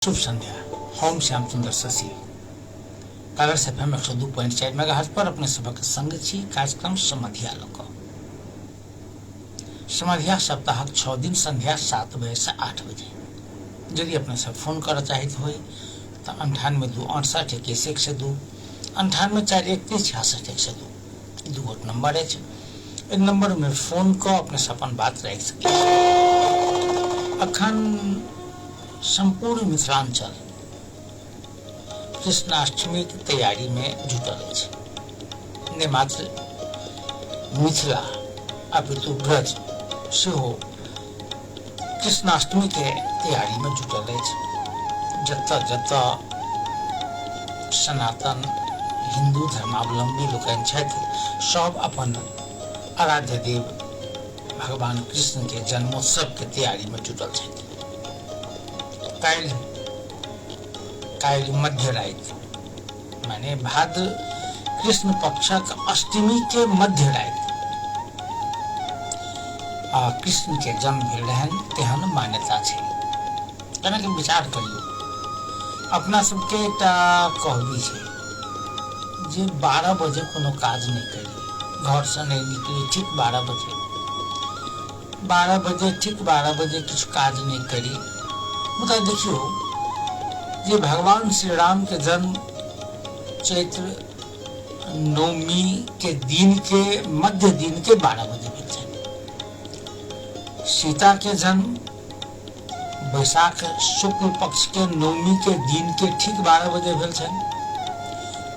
शुभ संध्या। हम Shyam Sundar Shashi colours F M 102.4 megahertz पर अपने सबक संग छी। कार्यक्रम समधिया लऽ कऽ समधिया सप्ताहक 6 दिन संध्या 7 बजे से 8 बजे। यदि अपने सब फोन करऽ चाहैत होइ तऽ 98 2 68 21 102, 98 4 31 66 102, ई दू गोट नंबर अछि। एहि नंबर में फोन कऽ अपने सब अपन बात राखि सकै छी। अखन सम्पूर्ण मिथिलांचल कृष्णाष्टमी के तैयारी में जुटल अछि। नहि मात्र मिथिला अपितु ब्रज सेहो कृष्णाष्टमी के तैयारी में जुटल अछि। जतऽ जतऽ सनातन हिन्दू धर्मावलम्बी लोकनि छथि, सब अपन आराध्य देव भगवान कृष्ण के जन्मोत्सव के तैयारी में जुटल छथि। काल्हि काल्हि मध्य राति माने भाद्र कृष्ण पक्षक अष्टमी के मध्य राति आ कृष्ण के जन्म भेल रहनि, तेहन मान्यता छै। कनेक विचार करियौ, अपना सबके एकटा कहबी छै जे 12 बजे कोनो काज नहि करी, घरसँ नहि निकली ठीक 12 बजे, 12 बजे ठीक 12 बजे किछु काज नहि करी। मुदा देखियौ जे भगवान श्री राम के जन्म चैत्र नवमी के दिन के मध्य दिन के 12 बजे भेल छनि। सीता के जन्म वैशाख शुक्ल पक्ष के नवमी के दिन के ठीक 12 बजे भेल छनि।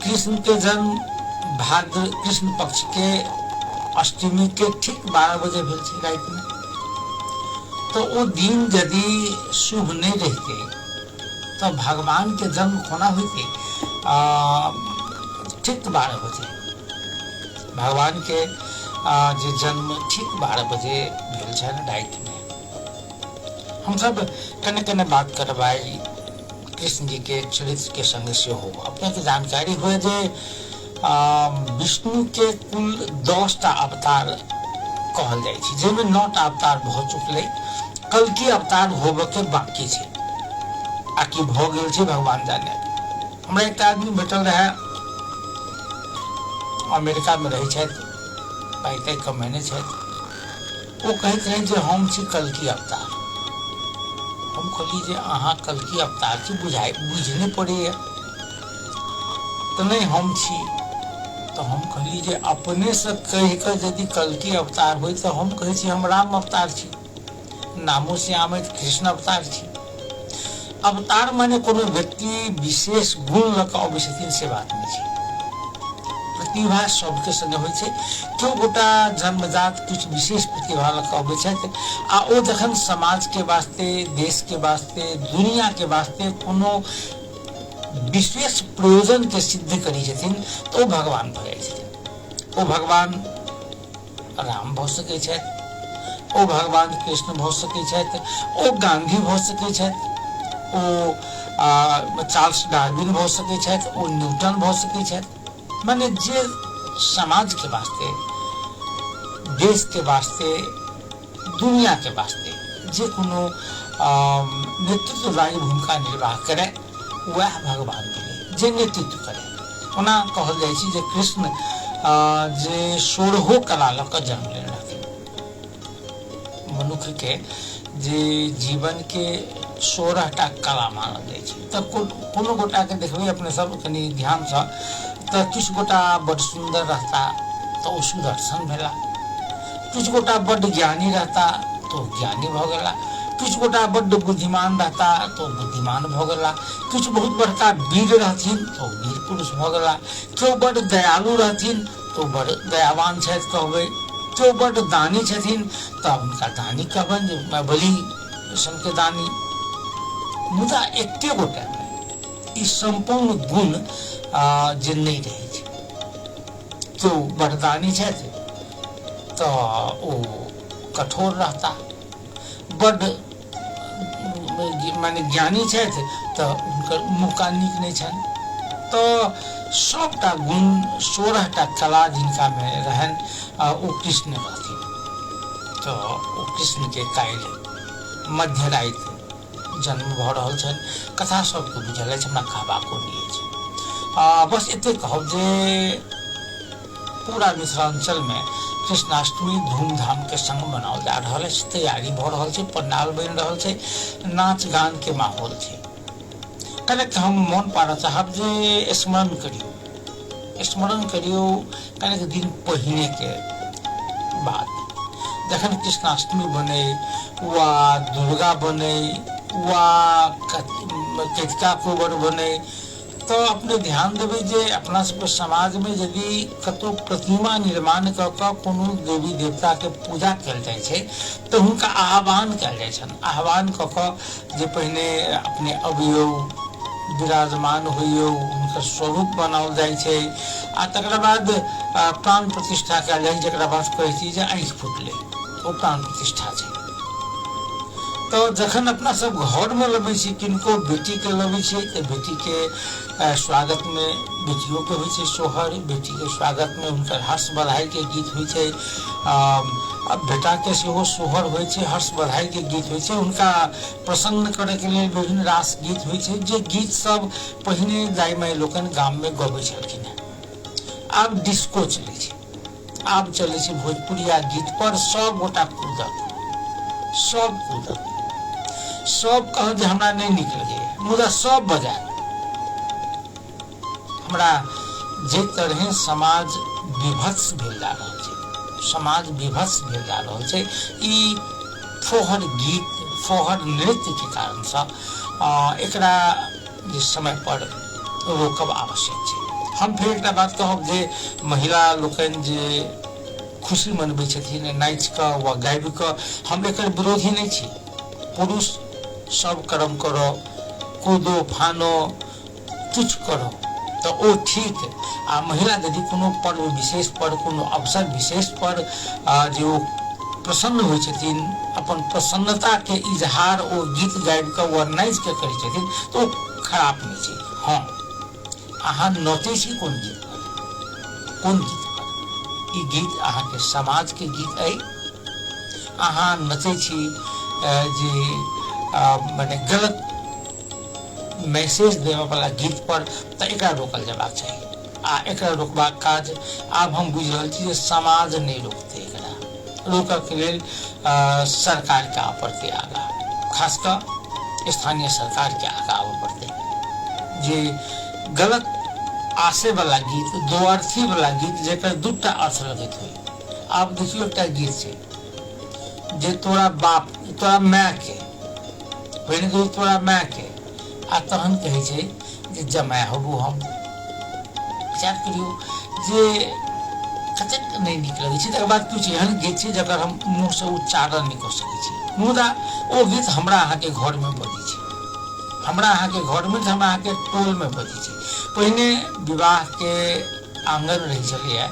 कृष्ण के जन्म भाद्र कृष्ण पक्ष के अष्टमी के ठीक 12 बजे भेल छै राति में। तो ओ दिन यदि शुभ नहीं रहते तो भगवान के जन्म कोना होते? ठीक 12 बजे भगवान के जे जन्म ठीक 12 बजे भेल छनि राति में। हम सब कने कने बात करब आइ कृष्ण जी के चरित्र के संग सेहो। अपने के जानकारी हुए जे विष्णु के कुल 10 टा अवतार कहल जाइ छै, जाहिमे 9 टा अवतार भऽ चुकलै, कल्कि अवतार होबऽ के बाकी छै, आ की भऽ गेल छै भगवान जाने। हमरा एकटा आदमी भेटल रहए, अमेरिका में रहै छथि, पाइ ताइ कमेने छथि। ओ कहैत रहै जे हम छी कल्कि अवतार। हम कहलियै जे अहाँ कल्कि अवतार छी, बुझि नहि पड़ैए। तऽ नहि हम छी। तऽ हम कहलियै जे अपनेसँ कहि कऽ यदि कल्कि अवतार होइ तऽ हम कहै छी हम राम अवतार छी, नामो श्याम अछि, कृष्ण अवतार छी। अवतार माने कोनो व्यक्ति विशेष गुण लऽ कऽ अबै छथिन से बात नहि छै। प्रतिभा सबके संगे होइ छै। केओ गोटा जन्मजात किछु विशेष प्रतिभा लऽ कऽ अबै छथि आ ओ जखन समाजके वास्ते, देशके वास्ते, दुनियाके वास्ते कोनो विशेष प्रयोजनके सिद्ध करै छथिन तऽ ओ भगवान भऽ जाइ छथिन। ओ भगवान राम भऽ सकै छथि, ओ भगवान कृष्ण भऽ सकै छथि, ओ गांधी भऽ सकै छथि, ओ चार्ल्स डार्विन भऽ सकै छथि, ओ न्यूटन भऽ सकै छथि। माने जे समाजके वास्ते, देशके वास्ते, दुनियाके वास्ते जे कोनो नेतृत्वदायी भूमिका निर्वाह करे वएह भगवान भेलै, जे नेतृत्व करे। ओना कहल जाइ छै जे कृष्ण जे 16 कला लऽ कऽ जन्म लेने रहथिन। मनुक्खके जे जीवनके 16 टा कला मानल जाइ छै। तऽ कोनो गोटाके देखबै अपने सब कनि ध्यानसँ तऽ किछु गोटा बड्ड सुन्दर रहता तऽ ओ सुदर्शन भेला, किछु गोटा बड्ड ज्ञानी रहता तऽ ओ ज्ञानी भऽ गेला, किछु गोटा बड्ड बुद्धिमान रहता तऽ ओ बुद्धिमान भऽ गेला, किछु बहुत बड़का वीर रहथिन तऽ ओ वीर पुरुष भऽ गेला, केओ बड्ड दयालु रहथिन तऽ ओ बड्ड दयावान छथि कहबै, केओ बड्ड दानी छथिन तऽ हुनका दानी कहबनि जे बलि सनके दानी। मुदा एके गोटामे ई सम्पूर्ण गुण जे नहि रहै छै। केओ बड्ड दानी छथि तऽ ओ कठोर रहता, बड्ड माने ज्ञानी छथि तऽ हुनकर मुँह कान नीक नहि छनि। तऽ सबटा गुण 16 टा कला जिनकामे रहनि ओ कृष्ण रहथिन। तऽ ओ कृष्णके काल्हि मध्य राति जन्म भऽ रहल छनि। कथा सबके बुझल अछि, हमरा कहबाको नहि अछि। बस एतेक कहब जे पूरा मिथिलाञ्चलमे कृष्णाष्टमी धूमधामके संग मनाओल जा रहल अछि, तैयारी भऽ रहल छै, पंडाल बनि रहल छै, नाच गानके माहौल छै। कनेक हम मोन पाड़ऽ चाहब जे स्मरण करियौ, स्मरण करियौ कनेक दिन पहिनेके बात, जखन कृष्णाष्टमी बनै वा दुर्गा बनै वा कैतका कोबर बनै, तऽ अपने ध्यान देबै जे अपना सबके समाजमे यदि कतहु प्रतिमा निर्माण कऽ कऽ कोनो देवी देवताके पूजा कयल जाइ छै तऽ हुनका आह्वान कयल जाइ छनि। आह्वान कऽ कऽ जे पहिने अपने अबियौ, विराजमान होइयौ, हुनकर स्वरूप बनाओल जाइ छै आ तकरा बाद प्राण प्रतिष्ठा कयल जाइ छै, जकरा बाद कहै छी जे आँखि फुटलै, ओ प्राण प्रतिष्ठा छै। तऽ जखन अपना सब घरमे लबै छी, किनको बेटीके लबै छियै तऽ बेटीके स्वागतमे बेटियोके होइ छै सोहर, बेटीके स्वागतमे हुनकर हर्ष बधाइके गीत होइ छै, बेटाके सेहो सोहर होइ छै, हर्ष बधाइके गीत होइ छै, हुनका प्रसन्न करैके लेल विभिन्न रास गीत होइ छै, जे गीत सब पहिने दाइ माइ लोकनि गाममे गबै छलखिन हेँ। आब डिस्को चलै छै, आब चलै छै भोजपुरिया गीत पर सब गोटा कूदत, सब कूदत, सब कहत जे हमरा नहि नीक लगैए, मुदा सब बजायत। हमरा जे तरहे समाज विभत्स भेल जा रहल छै, समाज विभत्स भेल जा रहल छै, ई फोहर गीत फोहर नृत्यके कारणसँ एकरा जे समय पर रोकब आवश्यक छै। हम फेर एकटा बात कहब जे महिला लोकनि जे खुशी मनबै छथिन नाचि कऽ वा गाबि कऽ, हम एकर विरोधी नहि छी। पुरुष सब कर्म करऽ, कूदो फानो, किछु करऽ तऽ ओ ठीक, आ महिला यदि कोनो पर्व विशेष पर, कोनो अवसर विशेष पर जे ओ प्रसन्न होइ छथिन, अपन प्रसन्नताके इजहार ओ गीत गाबि कऽ वा नाचि कऽ करै छथिन तऽ ओ खराब नहि छै। हँ, अहाँ नचै छी कोन गीत पर, कोन गीत पर? ई गीत अहाँके समाजके गीत अइ। अहाँ नचै छी जे मने गलत मैसेज देबऽवला गीत पर, तऽ एकरा रोकल जेबाक चाही। आ एकरा रोकबाक काज आब हम बुझि रहल छी जे समाज नहि रोकतै, एकरा रोकऽके लेल सरकारके आबऽ पड़तै आगाँ, खास कऽ स्थानीय सरकारके आगाँ आबऽ पड़तै जे गलत आशयवला गीत, दोअर्थीवला गीत, जकर दूटा अर्थ लगैत होइ। आब देखियौ एकटा गीत छै जे तोरा बाप तोरा मायके, पहिने कहै तोरा मायके, आ तहन कहै छै जे जमाय होबू हम। विचार करियौ जे कतेक नहि नीक लगै छै। तकर बाद किछु एहन गीत छै जकर हम मुँहसँ उच्चारण नहि कऽ सकै छी, मुदा ओ गीत हमरा अहाँके घरमे बजै छै, हमरा अहाँके घरमे, हमरा अहाँके टोलमे बजै छै। पहिने विवाहके आङ्गन रहै छलैए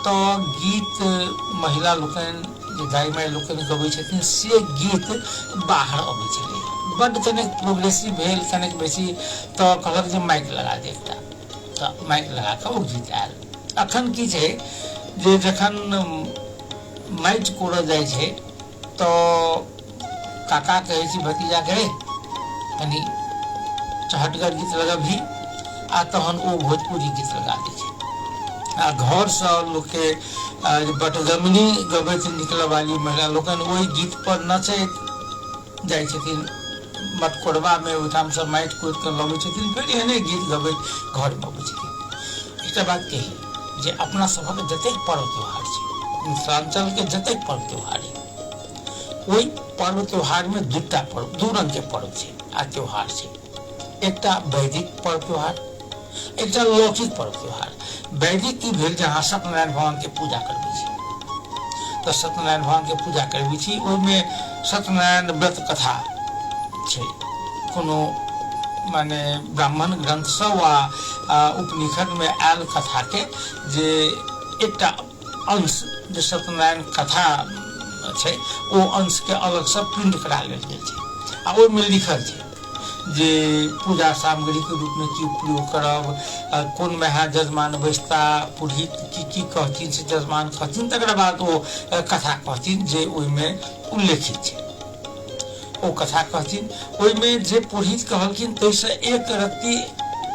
तऽ गीत महिला लोकनि जे दाइ माइ लोकनि गबै छथिन से गीत बाहर अबै छलैए। बड्ड कनेक प्रोग्रेसिव भेल कनेक बेसी तऽ कहलक जे माइक लगा दे एकटा, तऽ माइक लगा कऽ ओ गीत आयल। अखन की छै जे जखन माटि कोड़ऽ जाइ छै तऽ काका कहै छै भतीजाके, रे कनि चहटगर गीत लगबही, आ तहन ओ भोजपुरी गीत लगा दै छै। आ घरसँ लोकके बटगमनी गबैत निकलऽवाली महिला लोकनि ओहि गीतपर नचैत जाइ छथिन, मटकोरबामे ओहिठामसँ माटि कोड़ि कऽ लबै छथिन, फेर एहने गीत गबैत घरमे अबै छथिन। एकटा बात कही जे अपना सभक जतेक पर्व त्योहार छै, मिथिलाञ्चलके जतेक पर्व त्योहार अइ, ओहि पर्व त्योहारमे दूटा पर्व, दू रङ्गके पर्व छै आ त्योहार छै। एकटा वैदिक पर्व त्योहार, एकटा लौकिक पर्व त्योहार। वैदिक की भेल जे अहाँ सत्यनारायण भगवानके पूजा करबै छी, तऽ सत्यनारायण भगवानके पूजा करबै छी, ओहिमे सत्यनारायण व्रत कथा छै, कोनो माने ब्राह्मण ग्रन्थसँ वा उपनिषदमे आयल कथाके जे एकटा अंश जे सत्यनारायण कथा छै ओ अंशके अलगसँ प्रिंट करा लेल गेल छै आ ओहिमे लिखल छै जे पूजा सामग्रीके रूपमे की प्रयोग करब, कोनमे अहाँ जजमान बैसता, पुरोहित की की कहथिन से जजमान कहथिन, तकरा बाद ओ कथा कहथिन जे ओहिमे उल्लेखित छै। ओ कथा कहथिन। ओहिमे जे पुरोहित कहलखिन ताहिसँ एक रत्ती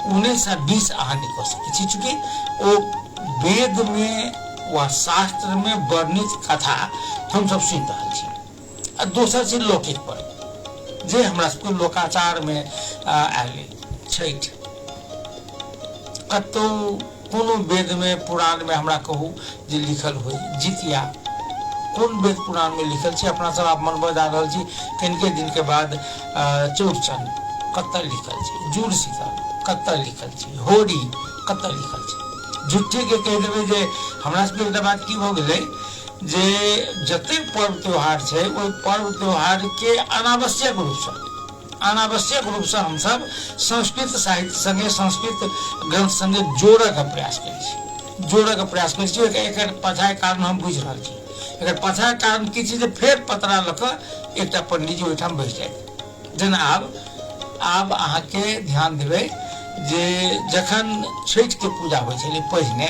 19 आ 20 अहाँ नहि कऽ सकै छी, चूँकि ओ वेदमे वा शास्त्रमे वर्णित कथा हमसभ सुनि रहल छी। आ दोसर छै लौकिक पर्व, जे हमरा सबके लोकाचारमे आयल छठि। कतहु कोनो वेदमे पुराणमे हमरा कहू जे लिखल होइ जितिया, कोन वेद पुराणमे लिखल छै? अपना सब आब मनबऽ जा रहल छी कनिके दिनके बाद चौड़चन, कतऽ लिखल छै? जुड़ शीतल कतऽ लिखल छै? होरी कतऽ लिखल छै? झूठेके कहि देबै जे हमरा सबके एकटा बात की भऽ गेलै जे जतेक पर्व त्योहार छै ओहि पर्व त्योहारके अनावश्यक रूपसँ हमसब संस्कृत साहित्य सङ्गे, संस्कृत ग्रन्थ सङ्गे जोड़ऽके प्रयास करै छी, जोड़ऽके प्रयास करै छी। एकर पाछाँके कारण हम बुझि रहल छी। एकर पाछाँके कारण की छै जे फेर पतरा लऽ कऽ एकटा पंडीजी ओहिठाम बैस जाइत। जेना आब अहाँके ध्यान देबै जे जखन छठिके पूजा होइ छलै पहिने,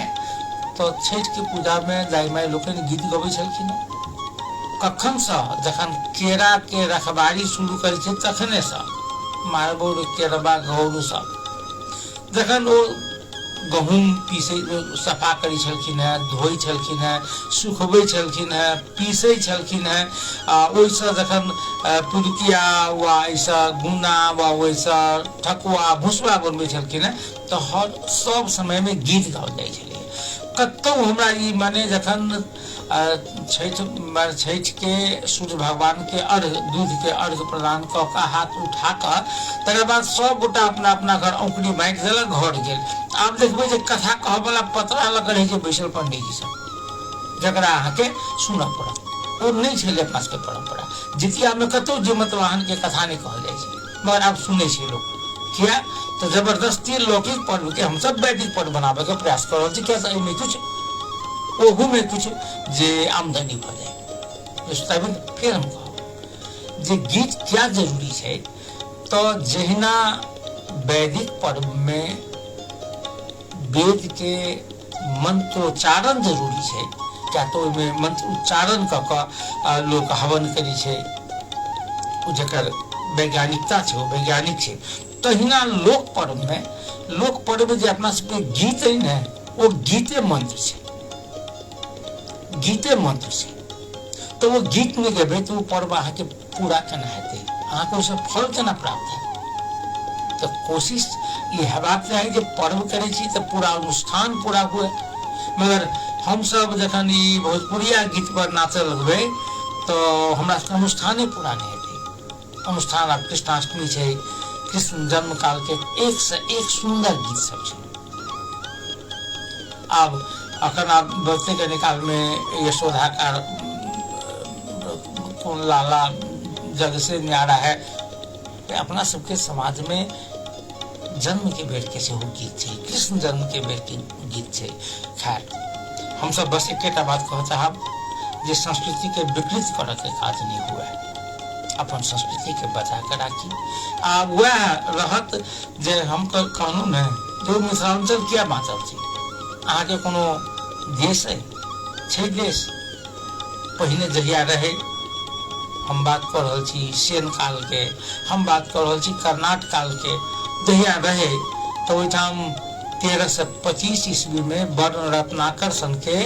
तऽ छठिके पूजामे दाइ माइ लोकनि गीत गबै छलखिन हेँ। कखनसँ? जखन केराके रखबारी शुरू करै छै तखनेसँ, मारबो केरबा गौरूसँ। जखन ओ गहूँम पीसै, सफा करै छलखिन हेँ, धोइ छलखिन हेँ, सुखबै छलखिन हेँ, पीसै छलखिन हेँ, आ ओहिसँ जखन पुरुकिया वा एहिसँ गुना वा ओहिसँ ठकुआ भुसुआ बनबै छलखिन हेँ, तऽ हर सब समयमे गीत गाओल जाइ छलै। कतहु हमरा ई माने जखन छठि छठिके सूर्य भगवानके अर्घ, दूधके अर्घ प्रदान कऽ कऽ हाथ उठा कऽ तकर बाद सब गोटा अपना अपना घर औंकरी बाँटि देलक, घर गेल। आब देखबै जे कथा कहऽवला पतरा लऽ कऽ रहै छै बैसल पंडीजी सब, जकरा अहाँके सुनऽ पड़त। ओ नहि छलै अपना सबके परम्परा। जितियामे कतहु जीमतवाहनके कथा नहि कहल जाइ छै, मगर आब सुनै छै लोक। किया तऽ जबरदस्ती लौकिक पर्वके हमसब वैदिक पर्व बनाबऽके प्रयास कऽ रहल छी, किया तऽ एहिमे किछु, ओहूमे किछु जे आमदनी भऽ जाय। फेर हम कहब जे गीत क्या जरूरी छै, तऽ जहिना वैदिक पर्वमे वेदके मंत्रोच्चारण जरूरी छै, किया तऽ ओहिमे मंत्र उच्चारण कऽ कऽ लोक हवन करै छै, ओ जकर वैज्ञानिकता छै, ओ वैज्ञानिक छै, तहिना लोक पर्वमे, लोक पर्व जे अपना सबके गीत अइ ने, ओ गीते मंत्र छै, गीते मंत्र छै। तऽ ओ गीत नहि गेबै तऽ ओ पर्व अहाँके पूरा केना हेतै? अहाँके ओहिसँ फल केना प्राप्त हेतै? तऽ कोशिश ई हेबाक चाही जे पर्व करै छी तऽ पूरा अनुष्ठान पूरा हुए। मगर हमसब जखन ई भोजपुरिया गीत पर नाचऽ लगबै तऽ हमरा सबके अनुष्ठाने पूरा नहि हेतै। अनुष्ठान आब कृष्णाष्टमी छै, कृष्ण जन्म कालके एक से एक सुन्दर गीत सब छै। आब अखन आब बचते कनी कालमे यशोधा का कोन लाला जग से न्यारा है। अपना सबके समाजमे जन्मके बेरके सेहो गीत छै, कृष्ण जन्मके बेरके गीत छै। खैर, हमसब बस एकेटा बात कहऽ चाहब जे संस्कृतिके विकृत करऽके काज नहि हुए, अपन संस्कृतिके बचा कऽ राखी। आ वएह रहत जे हम कहलहुँ ने जे मिथिलाञ्चल किया बाँचल छै। अहाँके कोनो देश अइ छै? देश पहिने जहिया रहै, हम बात कऽ रहल छी सेन कालके, हम बात कऽ रहल छी कर्नाट कालके, जहिया रहै तऽ ओहिठाम 1325 ईस्वीमे वर्ण रत्नाकर सनके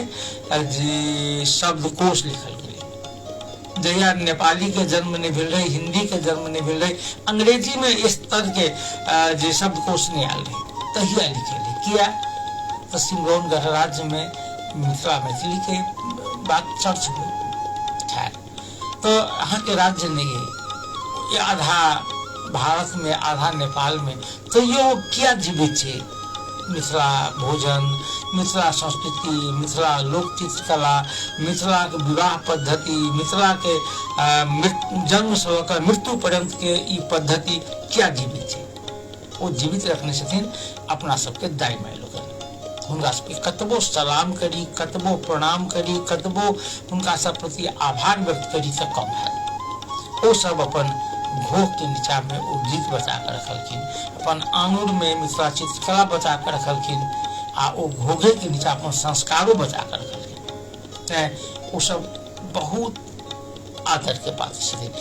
जे शब्दकोश लिखल गेलै। जहिया नेपालीके जन्म नहि भेल रहै, हिन्दीके जन्म नहि भेल रहै, अंग्रेजीमे इस तरहके जे शब्दकोश नहि आयल रहै, तहिया लिखेलै। किया तऽ सिमरौन गणराज्यमे मिथिला मैथिलीके बात चर्च होइ। खैर, तऽ अहाँके राज्य नहि अइ, आधा भारतमे आधा नेपालमे, तैयो किया जीवित छै? मिथिला भोजन, मिथिला संस्कृति, मिथिला लोक चित्रकला, मिथिलाके विवाह पद्धति, मिथिलाके जन्मसँ लऽ कऽ मृत्यु पर्यन्तके ई पद्धति किया जीवित छै? ओ जीवित रखने छथिन अपना सबके दाइ माइ लोकनि। हुनका सबके कतबो सलाम करी, कतबो प्रणाम करी, कतबो हुनका सब प्रति आभार व्यक्त करी तऽ कम हैत। ओ सब अपन घोघके नीचाँमे ओ गीत बचा कऽ रखलखिन, अपन आङुरमे मिथिला चित्रकला बचा कऽ रखलखिन, आ ओ घोघेके नीचाँ अपन संस्कारो बचा कऽ रखलखिन। तैँ ओ सब बहुत आदरके पात्र छथिन।